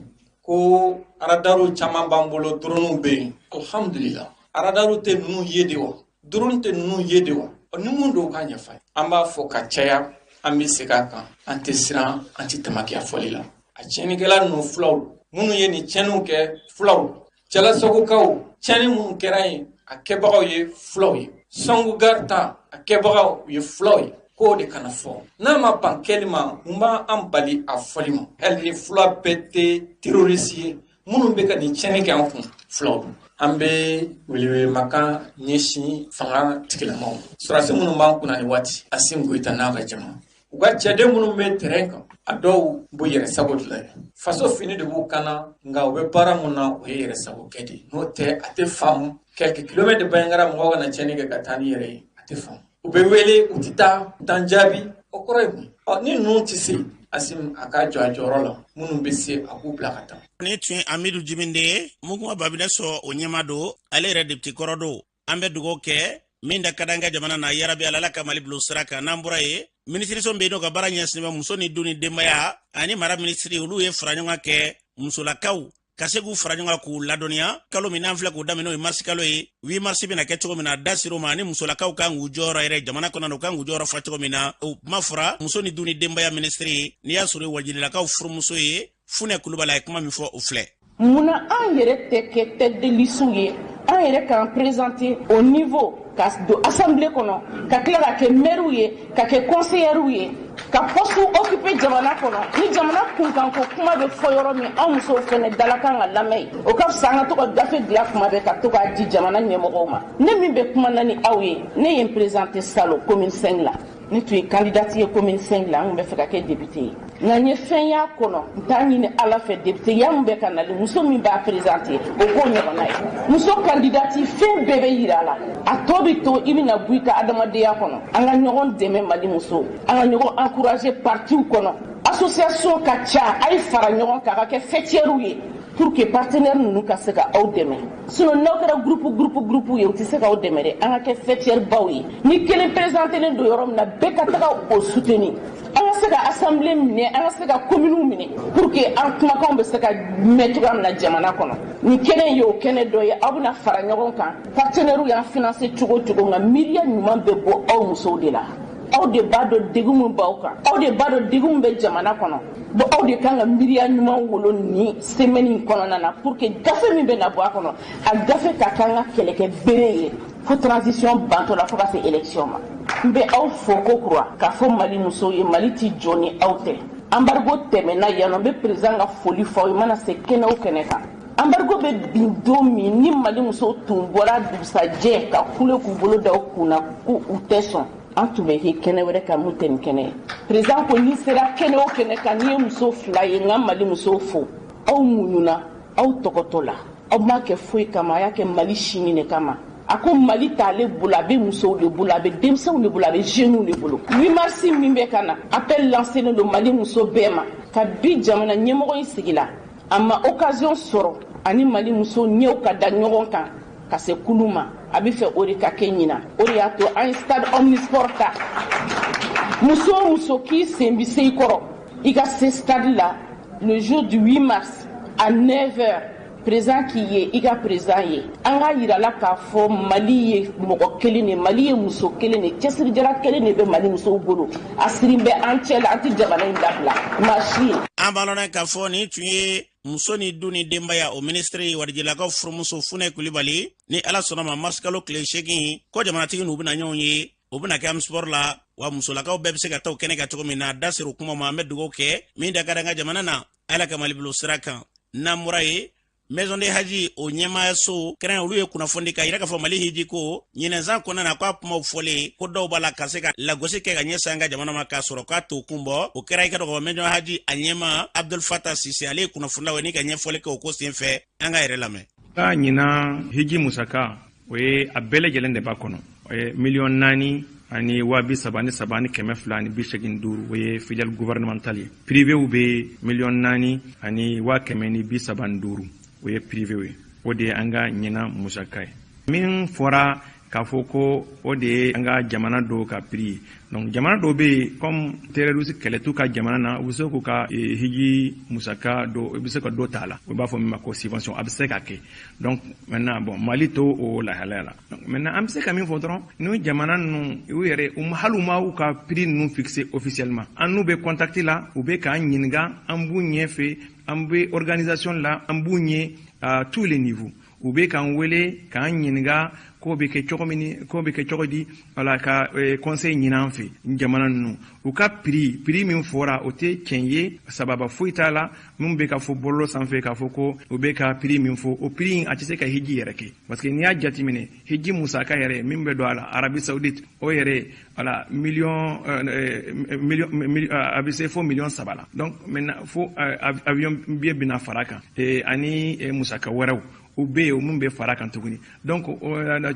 Ko radarw caman b'an bolo, droniw bɛ yen. Alhamdulillah, radarw tɛ ninnu ye de wa? Drone tɛ ninnu ye de wa? Ni mun don, k'a ɲɛfɔ. An b'a fɔ ka caya, an bɛ segin a kan, an tɛ siran, an tɛ tamakiya fɔli la. A tiɲɛnikɛla ninnu, fulaw minnu ye nin tiɲɛniw kɛ, fulaw. Jalasagokaw, tiɲɛni minnu kɛra yen, a kɛbagaw ye fulaw ye. Sɔngu ta, a kɛbagaw ye fulaw ye. K'o de kana fɔ n'a ma ban kɛli ma, mun b'an bali a fɔli ma? Hali ni fula bɛɛ tɛ terroriste ye, minnu bɛ ka nin tiɲɛni kɛ an kun, fulaw don. An bɛ welewelemakan ɲɛsin fanga tigilamaw, sɔrɔdasi minnu b'an kunna nin waati, Asimi Goyita n'a ka jama, u ka cɛden minnu bɛ terrain kan, a dɔw b'u yɛrɛ sago de la, faso fini de b'u kan na, nka u bɛ baara mun na, o ye yɛrɛ sago kɛ de. N'o tɛ, a tɛ faamu. Quelques kilomètres de Bandiagara, mɔgɔw kana tiɲɛni kɛ ka taa ni yɛrɛ ye, a tɛ faamu. U bɛ wele, u tɛ taa, u t'an jaabi, o kɔrɔ ye mun? Ɔ, ni ninnu tɛ se, Asimi a ka jɔ a jɔyɔrɔ la. Minnu bɛ se, a k'u bila ka taa. Nin tun ye Amidu Jiminde ye, Mouvement Babinɛ sɔ o ɲɛma don. Ale yɛrɛ député kɔrɔ don. An bɛ dugawu kɛ min da ka d'an ka jamana na, yarabi Ala ka Mali bilo sira kan. N'an bɔra yen, minisiriso bɛ yen, n'o ka baara ɲɛsinnen bɛ muso ni du ni denbaya ani mara minisiri, olu ye fara ɲɔgɔn kɛ musolakaw ka se k'u fara ɲɔgɔn kan k'u ladɔnniya. Kalo min n'an filɛ k'o daminɛ, n'o ye marisi kalo ye, 8 marisi bɛna kɛ cogo min na, da sir'o ma, ani musolakaw kan k'u jɔyɔrɔ yɛrɛ jamana kɔnɔ, u kan k'u jɔyɔrɔ fa cogo min na. O kuma fɔra muso ni du ni denbaya minisiri, n'i y'a sɔrɔ wajililakaw furumuso ye, Funɛ Kulubali, a ye kuma min fɔ, o filɛ. Munna an yɛrɛ tɛ kɛ tête de liste ye, an yɛrɛ k'an présenter au niveau ka don assemblée kɔnɔ, ka tila ka kɛ maire ye, ka kɛ conseillère ye, ka poste occuper jamana kɔnɔ? Ni jamana kunkanko kuma bɛ fɔ yɔrɔ min, anw musow fɛnɛ dalakan ka lamɛn yen. O ka fisa an ka to ka gafe dilan kuma bɛɛ ka to k'a di jamana ɲɛmɔgɔw ma. Ne min bɛ kuma na ni aw ye, ne ye n présenter salon commune 5 la. Ne tun ye candidate ye commune 5 la, an tun bɛ fɛ ka kɛ député ye, nka n ye fɛn y'a kɔnɔ. N t'a ɲini Ala fɛ, député ya min bɛ ka nali, muso min b'a présenter, o k'o ɲɔgɔnna ye. Muso candidate, fɛn bɛɛ bɛ yira a la, a tɔ bɛ to i bɛna bɔ i ka adamadenya kɔnɔ. An ka ɲɔgɔn dɛmɛ, Mali musow, an ka ɲɔgɔn encourager partiw kɔnɔ. Association ka ca, a ye fara ɲɔgɔn kan ka kɛ faîtières ye pour que partenaire ninnu ka se ka aw dɛmɛ. Sinon n'aw kɛra groupe groupe groupe ye, u tɛ se k'aw dɛmɛ dɛ. An ka kɛ faîtière baw ye. Ni kelen présentélen don yɔrɔ min na, bɛɛ ka taga o soutenir. An ka se ka assemblée minɛ, an ka se ka communes minɛ pour que an kumakanw bɛ se ka mɛn cogoya min na jamana kɔnɔ. Nin kɛnɛ ye o kɛnɛ dɔ ye. Aw bɛna fara ɲɔgɔn kan. Partenaires y'an financer cogo o cogo, nka miiriya ɲuman bɛ bɔ aw musow de la. Aw de b'a dɔn degun min b'aw kan, aw de b'a dɔn degun min bɛ jamana kɔnɔ. Bon, aw de kan ka miiriya ɲuman wolo nin semaine in kɔnɔna na pour que gafe min bɛ na bɔ a kɔnɔ, a gafe ka k'an ka kɛlɛkɛ bere ye fo transition bantɔ la, fo ka se élection ma. N bɛ aw fo ko kura k'a fɔ Mali musow ye, Mali ti jɔ ni aw tɛ. Embargo tɛmɛna yan nɔ, n bɛ président ka foli fɔ aw ye. Mana se kɛnɛ o kɛnɛ kan, embargo bɛ bin don min, ni Mali musow tun bɔra dugusajɛ ka kule k'u bolo da u kunna k'u u tɛ sɔn, an tun bɛ kɛ kɛnɛ wɛrɛ kan mun tɛ nin kɛnɛ ye. Président ko n'i sera kɛnɛ o kɛnɛ kan, n'i ye muso fila ye, n ka Mali musow fo. Aw muɲuna, aw tɔgɔtɔ la, aw m'a kɛ foyi kama, a y'a kɛ Mali sini de kama. A ko Mali t'ale bolo, a bɛ musow de bolo, a bɛ denmisɛnw de bolo, a bɛ jeunes de bolo. 8 mars min bɛ ka na, appel lancé don Mali muso bɛɛ ma. Ka bi jamana ɲɛmɔgɔ in sigi la, a ma occasion sɔrɔ ani Mali muso ɲɛw ka da ɲɔgɔn kan ka se kulu ma. A bɛ fɛ o de ka kɛ ɲina. O de y'a to an ye stade omnisport ta. Muso o muso k'i sen bɛ se i kɔrɔ, i ka se stade la le jour du 8 mars à 9 heures. Président k'i ye, i ka président ye. An k'a yira la k'a fɔ Mali ye mɔgɔ kelen de, Mali ye muso kelen de, cɛsirijala kelen de bɛ Mali musow bolo. A siri bɛ an cɛ la, an tɛ jamana in dabila maa si ye. An b'a lɔn k'a fɔ nin tun ye muso ni du ni denbaya o minisiri, warijɛlakaw furumuso Funɛ Kulibali. Ni Ala sɔnna ma, marisikalo tile 8 ko jamanatigi n'u bɛna ɲɔgɔn ye, o bɛna kɛ omnisport la. Wa musolakaw bɛɛ bɛ se ka taa o kɛnɛ kan cogo min na, da sera o kuma ma. An bɛ dugawu kɛ min da ka di an ka jamana na, Ala ka Mali bilo sira kan. N'an bɔra ye, Maison de Haji o ɲɛmaayaso kɛrɛn, olu ye kunnafoni ka yira k'a fɔ Mali hiji ko ɲinɛnsan kɔnɔna na, k'a kumaw fɔlen ko dɔw b'a la ka se ka lagosi kɛ ka ɲɛsin an ka jamana ma k'a sɔrɔ k'a t'o kun bɔ. O kɛra i ka dɔgɔ Maison Haji a ɲɛma Abdul Fatah Sise, ale ye kunnafonilaw ye ni ka ɲɛfɔli kɛ o ko sen fɛ. An ka yɛrɛ lamɛn. Ka ɲinan hiji musaka, o ye a bɛɛ lajɛlen de b'a kɔnɔ, o ye 4,033,285. O ye filiale gouvernementale ye. Privéw bɛ 4,135,000, o ye privéw ye. O de ye an ka ɲinan musaka ye. Min fɔra k'a fɔ ko o de ye an ka jamana dɔw ka prix ye, donc jamana dɔw bɛ yen, comme terroriste kɛlɛ t'u ka jamana na, u bɛ se k'u ka hiji musaka dɔ, u bɛ se ka dɔ t'a la, u b'a fɔ min ma ko subvention. A bɛ se ka kɛ. Donc maintenant, bon, Mali t'o o lahalaya la. Donc maintenant, an bɛ se ka min fɔ dɔrɔn, ni jamana ninnu u yɛrɛ u hali u ma u ka prix ninnu fixé officiellement, an n'u bɛ contact la, u bɛ k'an ɲininka, an b'u ɲɛfɛ, an bɛ organisation la, an b'u ɲɛ à tous les niveaux. U bɛ k'an wele k'an ɲininka ko bɛ kɛ cogo min, ko bɛ kɛ cogo di, wala ka conseil ɲini an fɛ. Jamana ninnu u ka prix min fɔra, o tɛ tiɲɛ ye, sababa foyi t'a la. Min bɛ ka fɔ bɔlɔlɔ sanfɛ k'a fɔ ko u bɛ ka prix min fɔ, o prix in a tɛ se ka hiji yɛrɛ kɛ, parce que n'i y'a jateminɛ, hiji musaka yɛrɛ min bɛ don a la Arabie Saoudite, o yɛrɛ wala miliyɔn miliyɔn, a bɛ se fo 3 miliyɔn la. Donc maintenant, fo avion billet bɛna fara kan ani musaka wɛrɛw u bɛ yen min bɛ fara kan tuguni. Donc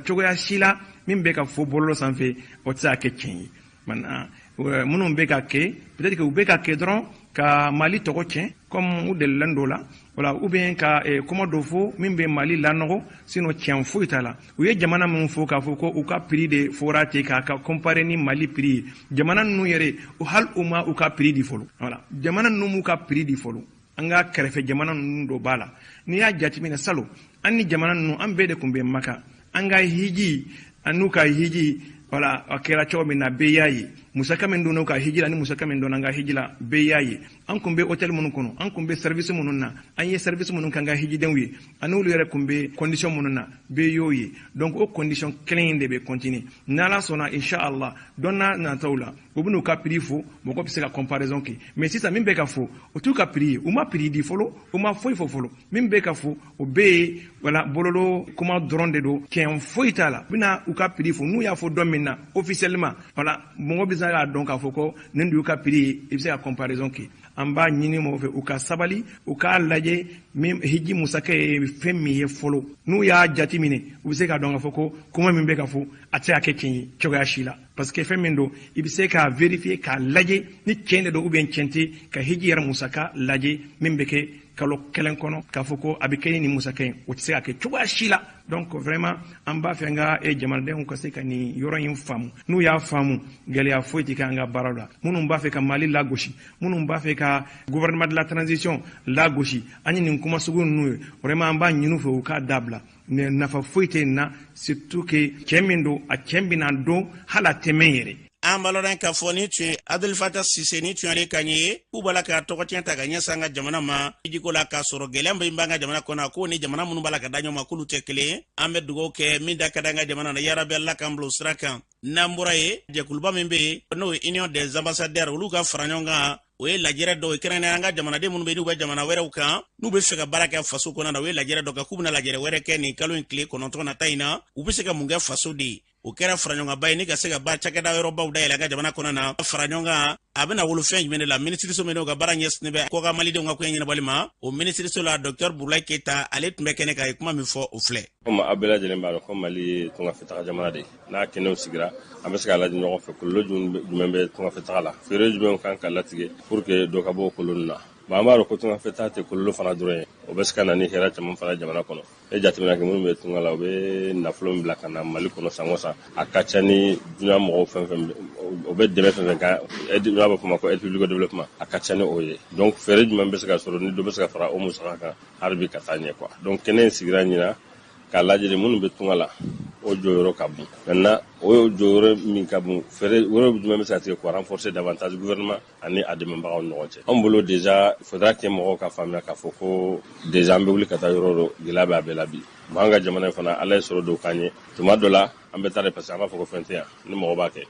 cogoya si la, min bɛ ka fɔ bɔlɔlɔ sanfɛ, o tɛ se ka kɛ tiɲɛ ye. Maintenant, minnu bɛ ka kɛ, peut-être que u bɛ ka kɛ dɔrɔn ka Mali tɔgɔ tiɲɛ, comme u delilen dɔ la, wala ou bien ka kuma dɔ fɔ min bɛ Mali lanɔgɔ. Sinon tiɲɛ foyi t'a la. U ye jamana min fɔ k'a fɔ ko u ka prix de fɔra ten k'a ka comparer ni Mali prix ye, jamana ninnu yɛrɛ hali u ma u ka prix di fɔlɔ. Voilà, jamana ninnu m'u ka prix di fɔlɔ. An ka kɛrɛfɛ jamana ninnu dɔ b'a la. N'i y'a jateminɛ, salon an ni jamana ninnu, an bɛɛ de tun bɛ Maka. An ka hiji an n'u ka hiji, wala a kɛra cogo min na, bɛɛ y'a ye. Musaka min donna ka hiji la ni musaka min donna an ka hiji la, bɛɛ y'a ye. An kun bɛ hôtel minnu kɔnɔ, an kun bɛ service minnu na, an ye service minnu k'an ka hijidenw ye, ani olu yɛrɛ kun bɛ condition minnu na, bɛɛ y'o ye. Donc o condition kelen in de bɛ continuer. N'Ala sɔnna, inshallah, don n'a nataw la, u bɛn'u ka prix fɔ, mɔgɔ bɛ se ka comparaison kɛ. Mais sisan min bɛ ka fɔ, o t'u ka prix ye. U ma prix di fɔlɔ, u ma foyi fɔ fɔlɔ. Min bɛ ka fɔ, o bɛɛ ye wala bololo kuma dɔrɔn de don, tiɲɛ foyi t'a la. U bɛna u ka prix fɔ, n'u y'a fɔ don min na officiellement, wala mɔgɔ bɛ se k'a dɔn k'a fɔ ko nin de y'u ka prix ye, i bɛ se ka comparaison kɛ. An b'a ɲini mɔgɔw fɛ, u ka sabali, u k'a lajɛ min hiji musaka ye fɛn min ye fɔlɔ. N'u y'a jate minɛ, u bɛ se k'a dɔn k'a fɔ ko kuma min bɛ ka fɔ, a tɛ se ka kɛ tiɲɛ ye cogoya si la, parce que fɛn min don, i bɛ se k'a vérifier, k'a lajɛ ni tiɲɛ de don ou bien tiɲɛ tɛ, ka hiji yɛrɛ musaka lajɛ min bɛ kɛ kalo kelen kɔnɔ, k'a fɔ ko a bɛ kɛ ni nin musaka ye, o tɛ se ka kɛ cogoya si la. Donc vraiment, an b'a fɛ an ka jamanadenw ka se ka nin yɔrɔ in faamu. N'u y'a faamu, gɛlɛya foyi tɛ kɛ an ka baara la. Minnu b'a fɛ ka Mali lagosi, minnu b'a fɛ ka gouvernement de la transition lagosi, an ye nin kuma sugu ninnu ye, vraiment an b'a ɲini u fɛ, u k'a dabila. Nafa foyi tɛ nin na, surtout que cɛ min don, a cɛ bɛna don hali a tɛ mɛn yɛrɛ. An b'a k'a fɔ ni tun ye Abdel Fattah Sise, ni tun y'ale kan ye k'u b'a la ka tɔgɔtiɲɛ ta ka ɲɛsin an ka jamana ma jiko la, k'a sɔrɔ gɛlɛya min b'an ka jamana kɔnɔ, k'o ni jamana minnu b'a la ka da ɲɔgɔn ma, k'olu tɛ kelen. An bɛ dugawu kɛ min da ka di an ka jamana na, yarabi Ala k'an bila o sira kan. N'an bɔra yen, jɛkuluba min bɛ yen, n'o ye Union des ambassadeurs, olu ka fara ɲɔgɔn kan, o ye lajɛrɛ dɔw ye kɛrɛnkɛrɛnnenya an ka jamanaden minnu bɛ, n'u bɛ jamana wɛrɛw kan, n'u bɛ fɛ ka baara kɛ faso kɔnɔ na, u ye lajɛrɛ dɔ kɛ k'u bɛna lajɛrɛ wɛrɛ kɛ nin kalo in tile 9 nata in na. U bɛ se ka mun kɛ faso de ye? O kɛra faraɲɔgɔnba ye ni ka se ka ba cakɛda yɔrɔbaw dayɛlɛ an ka jamana kɔnɔ na. Fara ɲɔgɔn kan, a bɛna wolo fɛn jumɛn de la? Minisiriso min n'o ka baara ɲɛsinnen bɛ kɔkan malidenw ka koɲɛ ɲɛnabɔli ma, o minisiriso la, Dɔktɛr Burulayi Keyita, ale tun bɛ kɛnɛ kan, ye kuma min fɔ, o filɛ. Komi aw bɛɛ lajɛlen b'a dɔn ko Mali ye tungafɛtaga jamana de ye, n'a kɛnɛw sigira, an bɛ se k'a lajɛ ɲɔgɔn fɛ kɔlɔlɔ jumɛn bɛ tungafɛtaga la, feere jumɛn kan ka latigɛ pour que dɔ ka bɔ o kɔlɔlɔ ninnu na. Bon, an b'a dɔn ko tungafɛtaga tɛ kɔlɔlɔ fana dɔrɔn ye, o bɛ se ka na ni hɛrɛ caman fana jamana kɔnɔ. E jateminɛ kɛ, minnu bɛ tunga la, u bɛ nafolo min bila ka na Mali kɔnɔ san o san, a ka ca ni dunuya mɔgɔw fɛn fɛn o bɛ dɛmɛ fɛn fɛn kan, n'a bɛ f'o ma ko aide publique au développement, a ka ca ni o ye. Donc fɛɛrɛ jumɛn bɛ se ka sɔrɔ ni dɔ bɛ se ka fara o musaka kan hali bi ka taa ɲɛ quoi? Donc kɛnɛ in sigira ɲina k'a lajɛ minnu bɛ tunga la, o jɔyɔrɔ ka bon. Maintenant, o jɔyɔrɔ min ka bon, fɛɛrɛ wɛrɛ jumɛn bɛ se ka tigɛ k'o renforcer davantage gouvernement ani a dɛmɛbagaw ni ɲɔgɔn cɛ? Anw bolo, déjà il faudra que mɔgɔw ka faamuya k'a fɔ ko déjà an bɛ wuli ka taa yɔrɔ dɔ, gɛlɛya bɛ a bɛɛ la bi. Bon, an ka jamana in fana, Ala ye sɔrɔ dɔw k'an ye. Tuma dɔ la an bɛ taa de, parce que an b'a fɔ ko fɛn tɛ yan ni mɔgɔ b'a kɛ,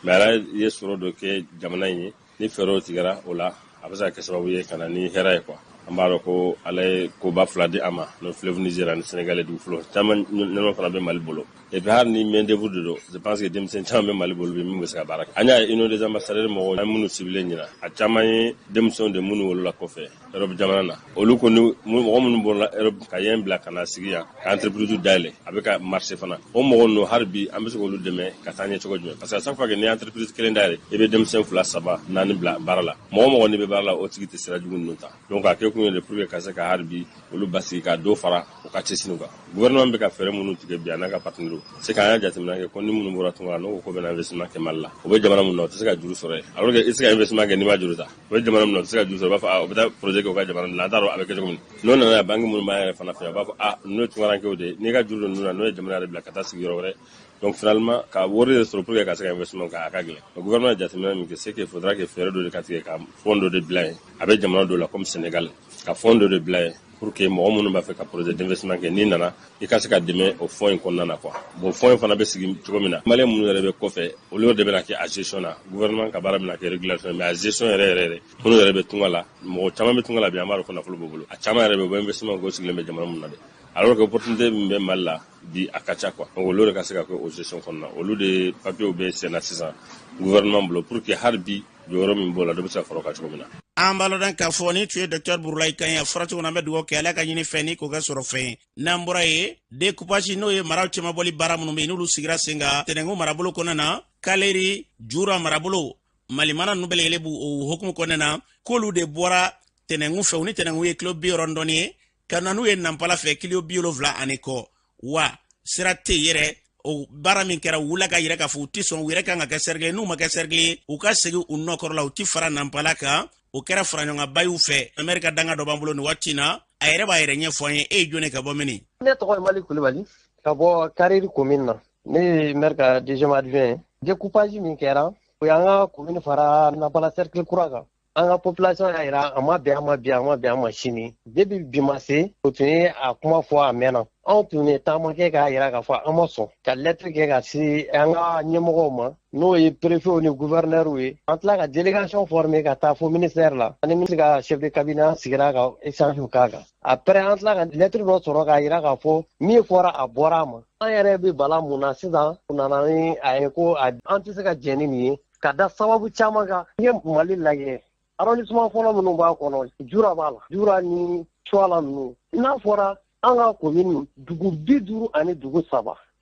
mais Ala ye sɔrɔ dɔ kɛ jamana in ye. Ni fɛɛrɛw tigɛra o la, a bɛ se ka kɛ sababu ye ka na ni hɛrɛ ye quoi. An b'a dɔn ko Ala ye koba fila di an ma, n'o fleuve Niger ani Sénégal. Dugukolo caman ɲɛnama fana bɛ Mali bolo. Et puis hali ni main d'œuvre de don, je pense que denmisɛn caman bɛ Mali bolo bi min bɛ se ka baara kɛ. An y'a ye, Union des ambassadeurs mɔgɔw, an minnu ciblé ɲina, a caman ye denmisɛnw de minnu wolola kɔfɛ Europe jamana na. Olu ko ni mɔgɔ minnu bɔra Europe ka yen bila ka na sigi yan ka entreprise dayɛlɛ, a bɛ ka marché fana, o mɔgɔ ninnu, hali bi an bɛ se k'olu dɛmɛ ka taa ɲɛ cogo jumɛn? Parce que à chaque fois que ni entreprise kelen dayɛlɛ, i bɛ denmisɛn fila, saba, naani bila baara la. Mɔgɔ mɔgɔ n'i bɛ baara la, o tigi tɛ sira jugu ninnu ta. Donc a kɛ kun ye de pour que ka se ka hali bi olu basigi, ka dɔ fara u ka cɛsiriw kan. Gouvernement bɛ ka fɛɛrɛ minnu tigɛ bi, a n'a ka partenaires, c'est qu'an y'a jateminɛ kɛ ko ni minnu bɔra tunga la, n'o ko bɛna investissement kɛ Mali la, o bɛ jamana minnu na, o tɛ se ka juru sɔrɔ yen, alors que i tɛ se ka investissement kɛ n'i ma juru ta. O bɛ jamana minnu na, o tɛ se ka juru sɔrɔ, u b'a fɔ o bɛ taa projet kɛ u ka jamana la, an t'a dɔn a bɛ kɛ cogo min. N'o nana yan, banque minnu b'an yɛrɛ fana fɛ, u b'a fɔ a n'o ye tungarankew de ye, n'i ka juru don ninnu na, n'o ye jamana yɛrɛ bila ka taa sigi yɔrɔ wɛrɛ. Donc finalement, ka wari yɛrɛ sɔrɔ pour que ka se ka investissement kɛ, a ka gɛlɛn. Le gouvernement ye jateminɛ min kɛ, c'est qu'il faudra que fɛɛrɛ dɔ de ka tigɛ, ka fond dɔ de bila yen. A bɛ jamana dɔw la comme Sénégal, ka fond dɔ de bila yen pour que mɔgɔ minnu b'a fɛ ka projet d'investissement kɛ, n'i nana, i ka se ka dɛmɛ o fonds in kɔnɔna na quoi. Bon, fonds in fana bɛ sigi cogo min na, malien minnu yɛrɛ bɛ kɔfɛ, olu de bɛna kɛ a gestion na. Gouvernement ka baara bɛna kɛ régulation, mais a gestion yɛrɛ yɛrɛ yɛrɛ, minnu yɛrɛ bɛ tunga la, mɔgɔ caman bɛ tunga la bi, an b'a dɔn ko nafolo b'u bolo, a caman yɛrɛ bɛ u bɛ investissement kɛ, u sigilen bɛ jamana mun na dɛ, alors que opportunité min bɛ Mali la bi, a ka ca quoi. Donc olu de ka se ka kɛ o gestion kɔnɔna na, olu de papiers bɛ sen na sisan gouvernement bolo pour que hali bi jɔyɔrɔ min b'o la, dɔ bɛ se ka fara o kan cogo min na. An b'a lɔn k'a fɔ ni tun ye Dɔktɛr Burulayi kan ye. A fɔra cogo min na, an bɛ dugawu kɛ Ala ka ɲini fɛn ni k'o kɛ sɔrɔ fɛn ye. N'an bɔra yen, découpage, n'o ye maraw cɛmabɔli baara minnu bɛ yen, n'olu sigira sen kan Tɛnɛnku marabolo kɔnɔna na, Kaleri, Jura marabolo, Malimana ninnu bɛɛ lajɛlen b'u o hukumu kɔnɔna na, k'olu de bɔra Tɛnɛnku fɛ, u ni Tɛnɛnku ye kilo 60 dɔɔni ye, ka na n'u ye Nanpala fɛ, kilo 70 ani kɔ. Wa sira tɛ yɛrɛ. O baara min kɛra, u wulila ka yɛrɛ k'a fɔ u tɛ sɔn, u yɛrɛ kan ka kɛ cercle. N'u ma kɛ cercle ye, u ka segin u nɔkɔrɔ la, u ti fara Nanpala kan. O kɛra faraɲɔgɔnkanba y'u fɛ. Amɛri ka danga dɔ b'an bolo nin waati na, a yɛrɛ b'a yɛrɛ ɲɛfɔ an ye. E ye jɔn ye, ka bɔ mini? Ne tɔgɔ ye Mali Kulibali, ka bɔ Kariri commune na. Ne ye maire ka deuxième adjoint ye. Découpage min kɛra O y'an ka commune fara Napala cercle kura kan. An ka population y'a yira a ma bɛn an ma bi, a ma bɛn an ma sini. Depuis bi ma se, o tun ye a kuma fɔ a mɛnna. Anw tun ye taama kɛ k'a yira k'a fɔ an ma sɔn ka lettre kɛ ka se an ka ɲɛmɔgɔw ma, n'o ye préfet ni gouverneur ye. An tila ka délégation former ka taa fo ministère la, ani ministre ka chef de cabinet, an sigira ka échange k'a kan. Après, an tila ka lettre dɔ sɔrɔ k'a yira k'a fɔ min fɔra, a bɔra a ma. An yɛrɛ bɛ bala mun na sisan, u nana ni a ye ko an tɛ se ka jɛn ni nin ye ka da sababu caman kan. N'i ye Mali lajɛ, arrondissement fɔlɔ minnu b'a kɔnɔ, Jura b'a la, Jura ni Suwala ninnu. N'a fɔra an ka commune dugu 53,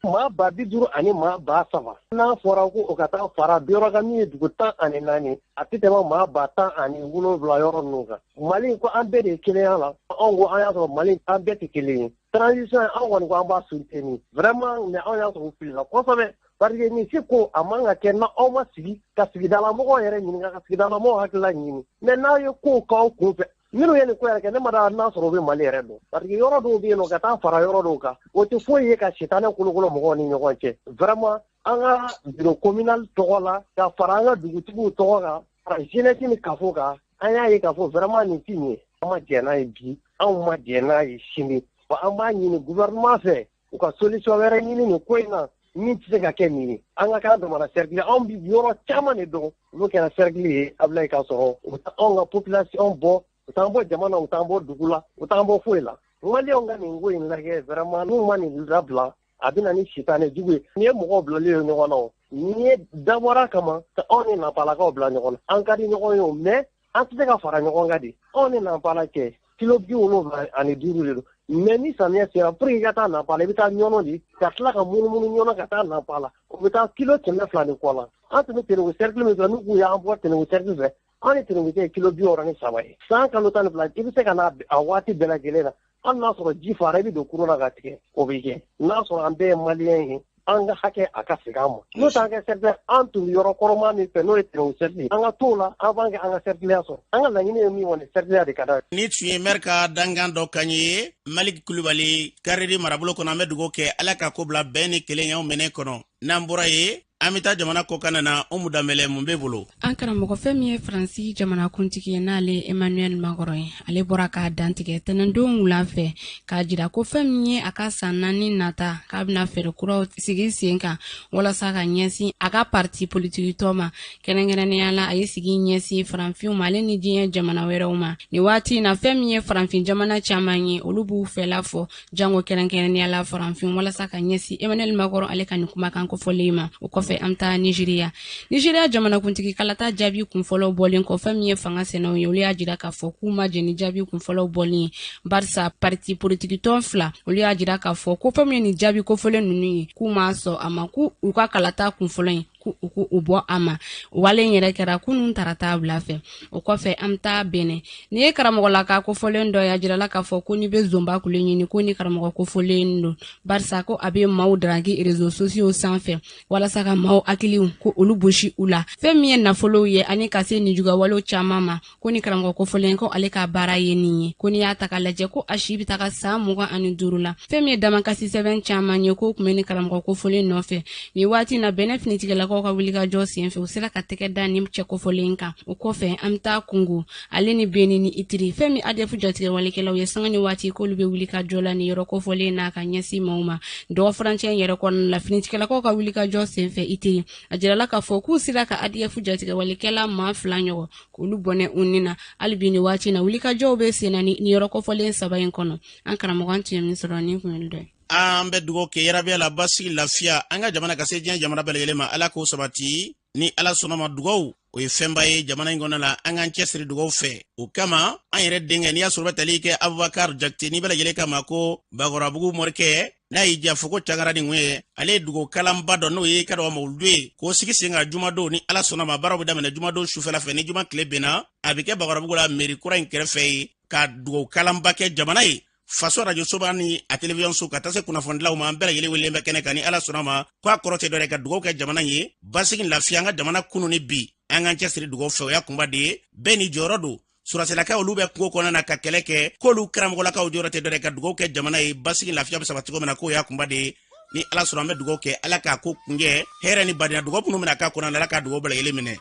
maa 50,000 ani maa 3,000, n'a fɔra ko o ka taa fara yɔrɔ kan min ye dugu 14, a tɛ tɛmɛ maa 17,000 yɔrɔ ninnu kan. Mali ko an bɛɛ de ye kelenya la, anw ko an y'a sɔrɔ Mali an bɛɛ tɛ kelen ye. Transition, an kɔni ko an b'a soutenir vraiment, mais anw y'a sɔrɔ u filila kosɛbɛ, parce que nin si ko a man ka kɛ na aw ma sigi ka sigidalamɔgɔw yɛrɛ ɲininka, ka sigidalamɔgɔw hakilila ɲini. Mais n'aw ye kow k'aw kun fɛ, minnu ye nin ko yɛrɛ kɛ, ne ma da n'a sɔrɔ u bɛ Mali yɛrɛ dɔn, parce que yɔrɔ dɔw bɛ yen nɔ, ka taa fara yɔrɔ dɔw kan, o tɛ foyi ye ka sitanɛ kolokolo mɔgɔw ni ɲɔgɔn cɛ. Vraiment, an ka bureau communal tɔgɔ la, ka fara an ka dugutigiw tɔgɔ kan, fara jeunesse ni kafo kan, an y'a ye k'a fɔ vraiment nin ti ɲɛ. An ma jɛn n'a ye bi, anw ma jɛn n'a ye sini. Wa an b'a ɲini gouvernement fɛ, u ka solution wɛrɛ ɲini nin ko in na min tɛ se ka kɛ nin ye. An ka k'a damana cercle, anw bɛ yɔrɔ caman de dɔn, olu kɛra cercle ye Abulayi, k'a sɔrɔ u anw ka population bɔ, u t'an bɔ jama na, u t'an bɔ dugu la, u t'an bɔ foyi la. Maliyɛnw ka nin ko in lajɛ vraiment, n'u ma nin dabila, a bɛ na ni sitanɛ jugu ye. Nin ye mɔgɔw bilalen ye ɲɔgɔn na, o nin ye dabɔra kama ka anw ni Napalakaw bila ɲɔgɔn na. An ka di ɲɔgɔn ye o, mais an tɛ se ka fara ɲɔgɔn kan de. Anw ni Napala cɛ, kilo 75 de don, mais ni samiyɛ sera, pour que i ka taa Napala, i bɛ taa Ɲɔnɔ de, ka tila ka munumunu Ɲɔnɔ ka taa Napala, o bɛ taa kilo 200 ni kɔ la. An tun bɛ Tenenkou cercle min fɛ, n'u k'u y'an bɔ Tenenkou cercle fɛ, an ni Tenenkou cɛ ye kilo 63 ye. San kalo 12, i bɛ se ka na a waati bɛɛ lajɛlen na, hali n'a sɔrɔ ji fara, i bɛ don kurun na ka tigɛ, o bɛ kɛ. N'a sɔrɔ an bɛɛ ye maliyɛn ye, an ka hakɛ a ka segin an ma. N'o t'an kɛ cercle, an tun bɛ yɔrɔ kɔrɔma min fɛ, n'o ye Tenenkou cercle ye, an ka t'o la avant que an ka cercle sɔrɔ. An ka laɲini ye min kɔni, cercle de ka d'an ye. Ni tun ye maire ka dankan dɔ kan ye, Malik Kulubali, Karidi marabolo kɔnɔ. An bɛ dugawu kɛ Ala ka ko bila bɛn ni kelenya minɛ kɔnɔ. N'an bɔra ye, an bɛ taa jamana kɔkan na. Umu Danbɛlɛ, mun b'e bolo? An karamɔgɔ, fɛn min ye Faransi jamanakuntigi ye, n'ale Emmanuel Macron ye, ale bɔra k'a dantigɛ tɛnɛndon wula fɛ k'a jira ko fɛn min ye a ka san 4 nata, k'a bɛna fɛɛrɛ kuraw sigi sen kan walasa ka ɲɛsin a ka parti politiki tɔ ma. Kɛrɛnkɛrɛnnenya la, a ye sigi ɲɛsin farafinw ma, ale ni diɲɛ jamana wɛrɛw ma. Nin waati in na, fɛn min ye farafin jamana caman ye, olu b'u fɛla fɔ, jango kɛrɛnkɛrɛnnenya la farafin, walasa ka ɲɛsin Emmanuel Macron ale ka nin kumakan kofɔlen ma. O kɔfɛ, an bɛ taa Nigeriya. Nigeriya jamanakuntigi kalata jaabi kunfɔlɔw bɔlen kɔ, fɛn min ye fanga sɛnɛw ye, olu y'a jira k'a fɔ k'u ma jɛn ni jaabi kunfɔlɔw bɔlen ye, barisa parti politiki tɔn fila, olu y'a jira k'a fɔ ko fɛn min ye nin jaabi kofɔlen ninnu ye, k'u ma sɔn a ma, k'u u ka kalata kunfɔlɔ in, k'u u bɔ a ma. Wale in yɛrɛ kɛra kunun tarata wula fɛ. O kɔfɛ, an bɛ taa Benɛ. N'i ye karamɔgɔlaka kofɔlen dɔ ye, a jirala k'a fɔ ko n'i bɛ zonba kule ɲini, ko ni karamɔgɔ kofɔlen don, barisa ko a bɛ maaw daraki réseaux sociaux sanfɛ walasa ka maaw hakiliw ko olu bosi u la, fɛn min ye nafolow ye ani ka se nijuguyawalew caman ma, ko ni karamɔgɔ kofɔlen, ko ale ka baara ye nin ye. Ko n'i y'a ta k'a lajɛ, ko a si bɛ taga san 25 la. Fɛn min ye damakasi sɛbɛn caman ye, k'o tun bɛ ni karamɔgɔ kofɔlen nɔfɛ. Nin waati na, Bɛnɛ finitigilakaw ka wulikajɔ senfɛ, u sera ka tɛgɛ da nin cɛ kofɔlen kan. O kɔfɛ, an bɛ taa Kungo ale ni Beni ni Itiri. Fɛn min ADF jatigɛwalekɛlaw ye, sanga ni waati k'olu bɛ wulikajɔ la nin yɔrɔ kofɔlen n'a ka ɲɛsin maaw ma. Dɔgɔ furancɛ in yɛrɛ kɔnɔna la, finitigilakaw ka wulikajɔ senfɛ Itiri, a jirala k'a fɔ k'u sera ka ADF jatigɛwalekɛla maa 2 ɲɔgɔn k'olu bɔnɛ u ni na. Hali bi, nin waati na, wulikajɔw bɛ sen na ni yɔrɔ kofɔlen saba in kɔnɔ. An karamɔgɔ, an tun ye min sɔrɔ, nin kun ye dɔ ye. An bɛ dugawu kɛ yarabiya la, basigi, lafiya, an ka jamana ka se diɲɛ jamana bɛɛ lajɛlen ma. Ala k'o sabati ni Ala sɔnna ma. Dugawu, o ye fɛnba ye jamana in kɔnɔ la. An k'an cɛsiri dugawu fɛ. O kama, an yɛrɛ denkɛ, n'i y'a sɔrɔ bɛ tali kɛ Abubakar Jakite, n'i bɛɛ lajɛlen kama ko Bakɔrɔbabugu mɔrikɛ, n'a y'i diya fɔ ko cangara ni ŋun ye, ale ye dugawu kalanba dɔ, n'o ye ka dɔgɔ mawuludu ye, k'o sigi sen kan jumadon. Ni Ala sɔnna ma, baaraw bɛ daminɛ jumadon sufɛla fɛ. Ni juma tile benna, a bɛ kɛ Bakɔrɔbabugu la, meri kura in kɛrɛfɛ ye, ka dugawu kalanba kɛ jamana ye. Faso arajosoba ni a televiziyɔnso ka taa se kunnafonidilaw ma, an bɛɛ lajɛlen welelen bɛ kɛnɛ kan ni Ala sɔnna ma. Ko a kɔrɔ tɛ dɔwɛrɛ ka dugawu kɛ jamana ye, basigi, lafiya, an ka jamana kunu ni bi. An k'an cɛsiri dugawu fɛ, o y'a kunba de ye. Bɛɛ ni jɔyɔrɔ don. Surasilakaw, olu bɛ kungo kɔnɔna na ka kɛlɛ kɛ, k'olu karamɔgɔlakaw jɔyɔrɔ tɛ dɔwɛrɛ ka dugawu kɛ jamana ye, basigi, lafiya bɛ sabati cogo min na, k'o y'a kunba de ye. Ni Ala sɔrɔ, an bɛ dugawu kɛ Ala k'a ko kunjɛ hɛrɛ ni badenya. Dugawu minnu bɛna k'a kɔnɔ, Ala k'a dugawu bɛɛ lajɛlen minɛ.